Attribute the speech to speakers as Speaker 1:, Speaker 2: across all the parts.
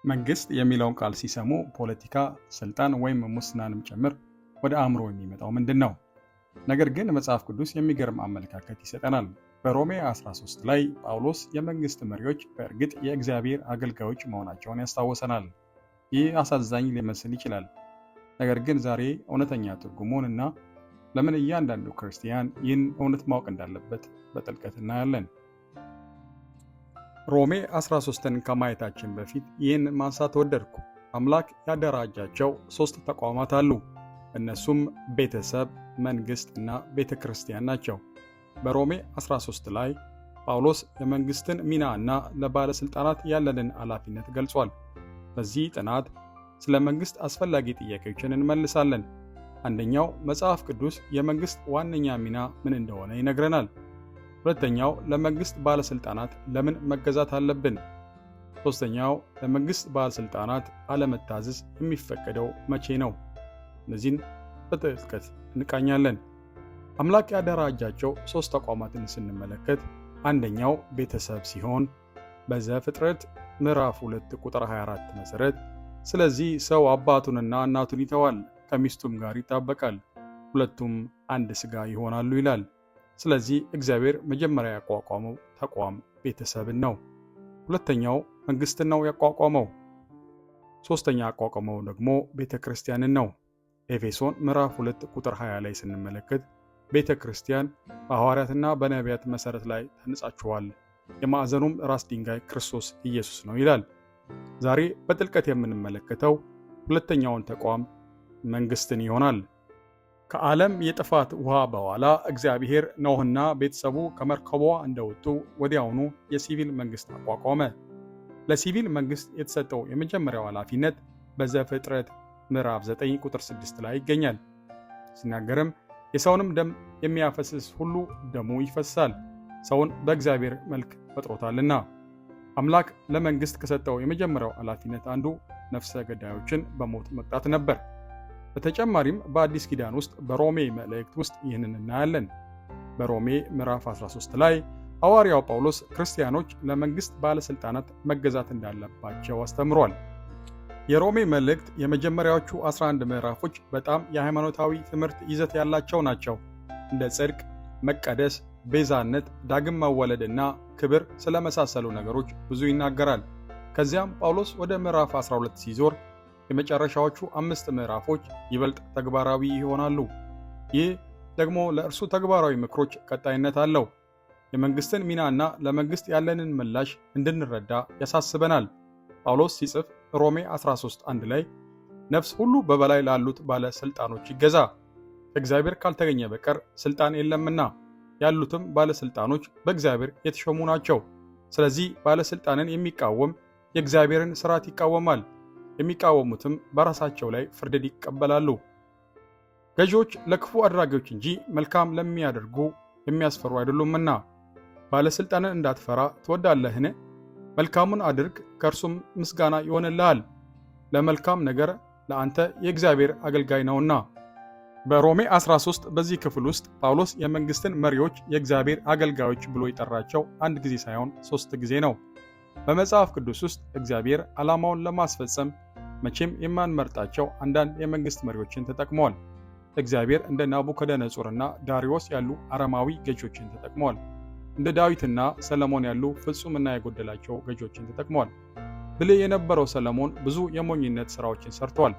Speaker 1: መንግስት የሚለውን ቃል ሲሰሙ ፖለቲካ፣ ስልጣን ወይም ሙስናንም ጭምር ወደ አእምሮ የሚመጣው ምንድን ነው? ነገር ግን መጽሐፍ ቅዱስ የሚገርም አመለካከት ይሰጠናል። በሮሜ 13 ላይ ጳውሎስ የመንግስት መሪዎች በእርግጥ የእግዚአብሔር አገልጋዮች መሆናቸውን ያስታውሰናል። ይህ አሳዛኝ ሊመስል ይችላል። ነገር ግን ዛሬ እውነተኛ ትርጉሙን እና ለምን እያንዳንዱ ክርስቲያን ይህን እውነት ማወቅ እንዳለበት በጥልቀት እናያለን። ሮሜ 13ን ከማየታችን በፊት ይህን ማንሳት ወደድኩ። አምላክ ያደራጃቸው ሦስት ተቋማት አሉ። እነሱም ቤተሰብ፣ መንግሥት እና ቤተ ክርስቲያን ናቸው። በሮሜ 13 ላይ ጳውሎስ የመንግሥትን ሚና እና ለባለሥልጣናት ያለንን ኃላፊነት ገልጿል። በዚህ ጥናት ስለ መንግሥት አስፈላጊ ጥያቄዎችን እንመልሳለን። አንደኛው፣ መጽሐፍ ቅዱስ የመንግሥት ዋነኛ ሚና ምን እንደሆነ ይነግረናል። ሁለተኛው፣ ለመንግስት ባለስልጣናት ለምን መገዛት አለብን? ሶስተኛው፣ ለመንግስት ባለስልጣናት አለመታዘዝ የሚፈቀደው መቼ ነው? እነዚህን በጥልቀት እንቃኛለን። አምላክ ያደራጃቸው ሶስት ተቋማትን ስንመለከት አንደኛው ቤተሰብ ሲሆን በዘፍጥረት ምዕራፍ 2 ቁጥር 24 መሠረት ስለዚህ ሰው አባቱንና እናቱን ይተዋል፣ ከሚስቱም ጋር ይጣበቃል፣ ሁለቱም አንድ ሥጋ ይሆናሉ ይላል። ስለዚህ እግዚአብሔር መጀመሪያ ያቋቋመው ተቋም ቤተሰብን ነው። ሁለተኛው መንግስትን ነው ያቋቋመው። ሶስተኛ ያቋቋመው ደግሞ ቤተ ክርስቲያንን ነው። ኤፌሶን ምዕራፍ 2 ቁጥር 20 ላይ ስንመለከት ቤተ ክርስቲያን በሐዋርያትና በነቢያት መሠረት ላይ ተንጻችኋል፣ የማዕዘኑም ራስ ድንጋይ ክርስቶስ ኢየሱስ ነው ይላል። ዛሬ በጥልቀት የምንመለከተው ሁለተኛውን ተቋም መንግስትን ይሆናል። ከዓለም የጥፋት ውሃ በኋላ እግዚአብሔር ኖህና ቤተሰቡ ከመርከቧ እንደወጡ ወዲያውኑ የሲቪል መንግስት አቋቋመ። ለሲቪል መንግስት የተሰጠው የመጀመሪያው ኃላፊነት በዘፍጥረት ምዕራፍ 9 ቁጥር 6 ላይ ይገኛል። ሲናገርም የሰውንም ደም የሚያፈስስ ሁሉ ደሙ ይፈሳል፣ ሰውን በእግዚአብሔር መልክ ፈጥሮታልና። አምላክ ለመንግስት ከሰጠው የመጀመሪያው ኃላፊነት አንዱ ነፍሰ ገዳዮችን በሞት መቅጣት ነበር። በተጨማሪም በአዲስ ኪዳን ውስጥ በሮሜ መልእክት ውስጥ ይህንን እናያለን። በሮሜ ምዕራፍ 13 ላይ ሐዋርያው ጳውሎስ ክርስቲያኖች ለመንግሥት ባለሥልጣናት መገዛት እንዳለባቸው አስተምሯል። የሮሜ መልእክት የመጀመሪያዎቹ 11 ምዕራፎች በጣም የሃይማኖታዊ ትምህርት ይዘት ያላቸው ናቸው። እንደ ጽድቅ፣ መቀደስ፣ ቤዛነት፣ ዳግም መወለድና ክብር ስለመሳሰሉ ነገሮች ብዙ ይናገራል። ከዚያም ጳውሎስ ወደ ምዕራፍ 12 ሲዞር የመጨረሻዎቹ 5 ምዕራፎች ይበልጥ ተግባራዊ ይሆናሉ። ይህ ደግሞ ለእርሱ ተግባራዊ ምክሮች ቀጣይነት አለው። የመንግስትን ሚና እና ለመንግስት ያለንን ምላሽ እንድንረዳ ያሳስበናል። ጳውሎስ ሲጽፍ ሮሜ 13:1 ላይ ነፍስ ሁሉ በበላይ ላሉት ባለ ስልጣኖች ይገዛ፣ ከእግዚአብሔር ካልተገኘ በቀር ስልጣን የለምና፣ ያሉትም ባለስልጣኖች በእግዚአብሔር የተሾሙ ናቸው። ስለዚህ ባለስልጣንን የሚቃወም የእግዚአብሔርን ስርዓት ይቃወማል፣ የሚቃወሙትም በራሳቸው ላይ ፍርድን ይቀበላሉ። ገዢዎች ለክፉ አድራጊዎች እንጂ መልካም ለሚያደርጉ የሚያስፈሩ አይደሉምና። ባለስልጣንን እንዳትፈራ ትወዳለህን? መልካሙን አድርግ፣ ከእርሱም ምስጋና ይሆንልሃል። ለመልካም ነገር ለአንተ የእግዚአብሔር አገልጋይ ነውና። በሮሜ 13 በዚህ ክፍል ውስጥ ጳውሎስ የመንግስትን መሪዎች የእግዚአብሔር አገልጋዮች ብሎ የጠራቸው አንድ ጊዜ ሳይሆን 3 ጊዜ ነው። በመጽሐፍ ቅዱስ ውስጥ እግዚአብሔር ዓላማውን ለማስፈጸም መቼም የማንመርጣቸው አንዳንድ የመንግስት መሪዎችን ተጠቅመዋል። እግዚአብሔር እንደ ናቡከደነጾርና ዳሪዮስ ያሉ አረማዊ ገዢዎችን ተጠቅመዋል። እንደ ዳዊትና ሰለሞን ያሉ ፍጹምና የጎደላቸው ገዢዎችን ተጠቅመዋል። ብልህ የነበረው ሰለሞን ብዙ የሞኝነት ስራዎችን ሰርቷል።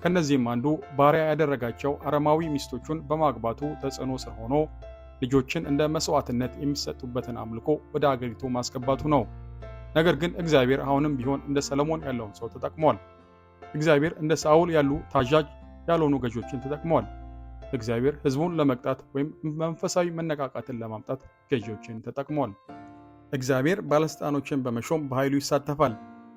Speaker 1: ከነዚህም አንዱ ባሪያ ያደረጋቸው አረማዊ ሚስቶቹን በማግባቱ ተጽዕኖ ስር ሆኖ ልጆችን እንደ መስዋዕትነት የሚሰጡበትን አምልኮ ወደ አገሪቱ ማስገባቱ ነው። ነገር ግን እግዚአብሔር አሁንም ቢሆን እንደ ሰለሞን ያለውን ሰው ተጠቅሟል። እግዚአብሔር እንደ ሳኦል ያሉ ታዛዥ ያልሆኑ ገዢዎችን ተጠቅሟል። እግዚአብሔር ሕዝቡን ለመቅጣት ወይም መንፈሳዊ መነቃቃትን ለማምጣት ገዢዎችን ተጠቅሟል። እግዚአብሔር ባለስልጣኖችን በመሾም በኃይሉ ይሳተፋል።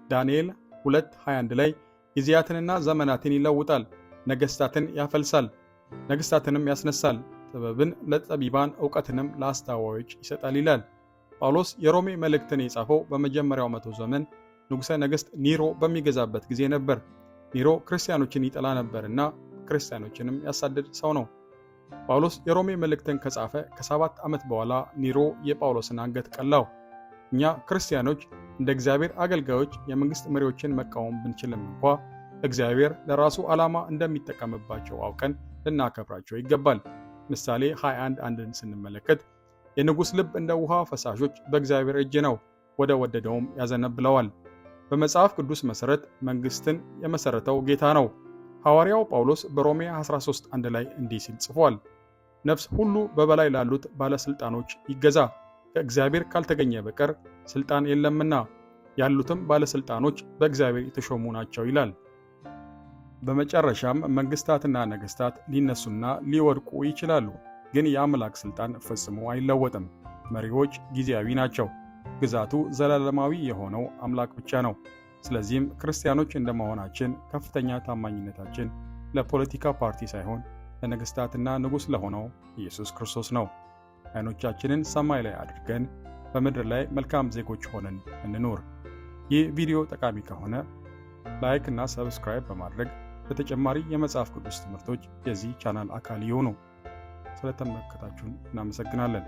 Speaker 1: ዳንኤል 2:21 ላይ ጊዜያትንና ዘመናትን ይለውጣል፣ ነገስታትን ያፈልሳል፣ ነገስታትንም ያስነሳል፣ ጥበብን ለጠቢባን እውቀትንም ለአስተዋዮች ይሰጣል ይላል። ጳውሎስ የሮሜ መልእክትን የጻፈው በመጀመሪያው መቶ ዘመን ንጉሠ ነገሥት ኒሮ በሚገዛበት ጊዜ ነበር። ኒሮ ክርስቲያኖችን ይጠላ ነበርና ክርስቲያኖችንም ያሳድድ ሰው ነው። ጳውሎስ የሮሜ መልእክትን ከጻፈ ከ7 ዓመት በኋላ ኒሮ የጳውሎስን አንገት ቀላው። እኛ ክርስቲያኖች እንደ እግዚአብሔር አገልጋዮች የመንግሥት መሪዎችን መቃወም ብንችልም እንኳ እግዚአብሔር ለራሱ ዓላማ እንደሚጠቀምባቸው አውቀን ልናከብራቸው ይገባል። ምሳሌ 21:1ን ስንመለከት የንጉሥ ልብ እንደ ውሃ ፈሳሾች በእግዚአብሔር እጅ ነው፣ ወደ ወደደውም ያዘነብለዋል። በመጽሐፍ ቅዱስ መሠረት መንግሥትን የመሠረተው ጌታ ነው። ሐዋርያው ጳውሎስ በሮሜ 13:1 ላይ እንዲህ ሲል ጽፏል። ነፍስ ሁሉ በበላይ ላሉት ባለሥልጣኖች ይገዛ፣ ከእግዚአብሔር ካልተገኘ በቀር ሥልጣን የለምና፣ ያሉትም ባለሥልጣኖች በእግዚአብሔር የተሾሙ ናቸው ይላል። በመጨረሻም መንግሥታትና ነገሥታት ሊነሱና ሊወድቁ ይችላሉ፣ ግን የአምላክ ሥልጣን ፈጽሞ አይለወጥም። መሪዎች ጊዜያዊ ናቸው። ግዛቱ ዘላለማዊ የሆነው አምላክ ብቻ ነው። ስለዚህም ክርስቲያኖች እንደመሆናችን ከፍተኛ ታማኝነታችን ለፖለቲካ ፓርቲ ሳይሆን ለነገሥታትና ንጉሥ ለሆነው ኢየሱስ ክርስቶስ ነው። ዓይኖቻችንን ሰማይ ላይ አድርገን በምድር ላይ መልካም ዜጎች ሆነን እንኑር። ይህ ቪዲዮ ጠቃሚ ከሆነ like እና subscribe በማድረግ በተጨማሪ የመጽሐፍ ቅዱስ ትምህርቶች የዚህ ቻናል አካል ይሁኑ። ስለተመለከታችሁን እናመሰግናለን።